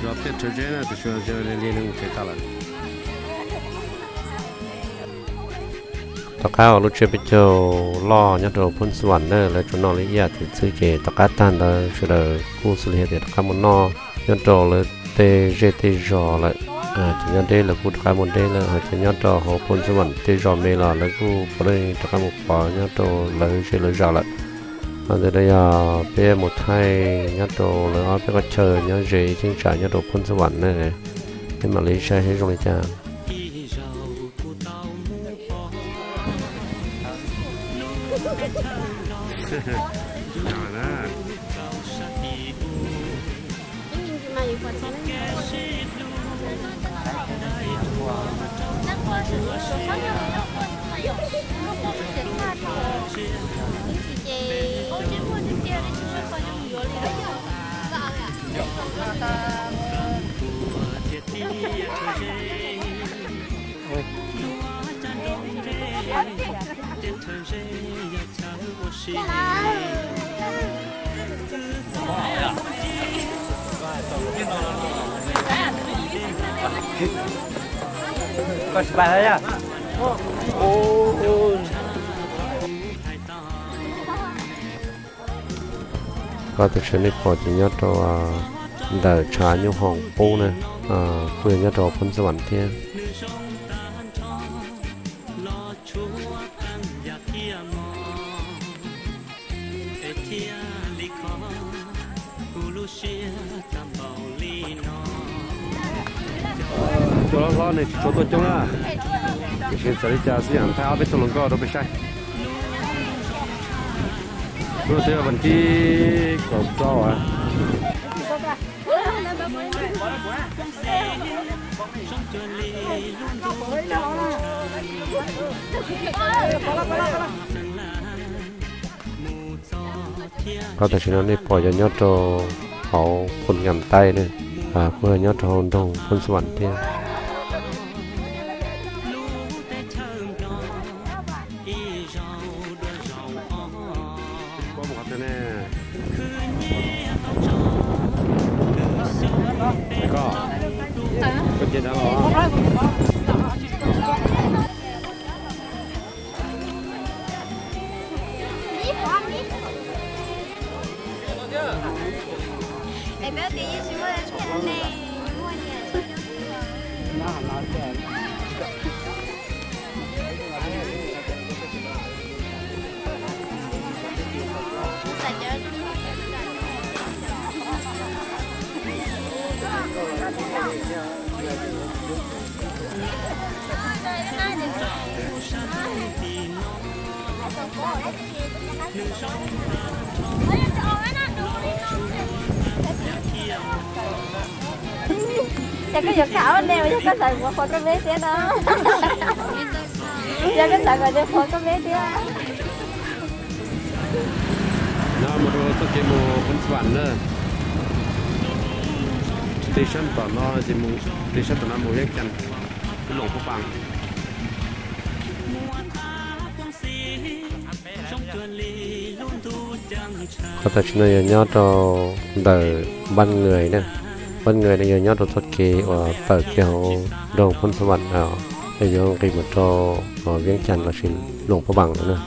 Zos Tiaj Rhawv Zeb na, tus tsis yog li li mus tsev tag lawm. Tom qab uas lub tsiab peb caug loj nyob rau Phoos Xas Vam na, lawv tsuas noj li ib yam tiam xwb ces tom qab tag ntawd sawv daws kuj xws li hais tias rov qab mus noj nyob rau lawv tej zej tej zos lawm. Ces nyob deb lawv kuj rov qab mus deb lawm, ho ces nyob rau hauv Phoos Xas Vam tej zos me los lawv kuj puav leej rov qab mus pov nyob rau lawv zej lawv zos lawm. Ho ntawm no yog peb mus thaij nyob rau lawv ob peb qhov chaw nyob ze ib cheeb tsam nyob rau Phoos Xas Vam na, peb mam li saib seb zoo li cas. Koj tam sim no nej pom ces nyob rau ntawm tshav nyoob hoom qub na, kuj yog nyob rau Phoos Xas Vam thiab. Cov hlob hlob ne tsis tshua tuaj coob na, tiam sis txawm li cas xwb yeej thaij ob peb tug hluas nkauj rau peb saib. Hnub no twb yog vas thib kaum rau as. Qhov tam sim no nej pom yog nyob rau hauv Phoos Kam Taib ne, kuj yog nyob rau hauv nroog Phoos Xas Vam thiab. Koj, koj ces dab los. Ces koj yuav kam ua ne, yog koj xav ua qhuas koj meb thiab no. Yog koj xav kom nws qhuas koj meb thiab. No mus rau txoj kev mus Phoos Xas Vam na. Tej sab tom no ces mus, tej sab tom no mus Viab Cas, Loos Paj Pas. Qhov tam sim no yog nyob rau ntawm Npab Nws na. Npab Nws no yog nyob rau txoj kev uas tawm kiag hauv nroog Phoos Xas Vam, yog yuav nqis mus rau Viab Cas lossis Loos Paj Pas lawm na.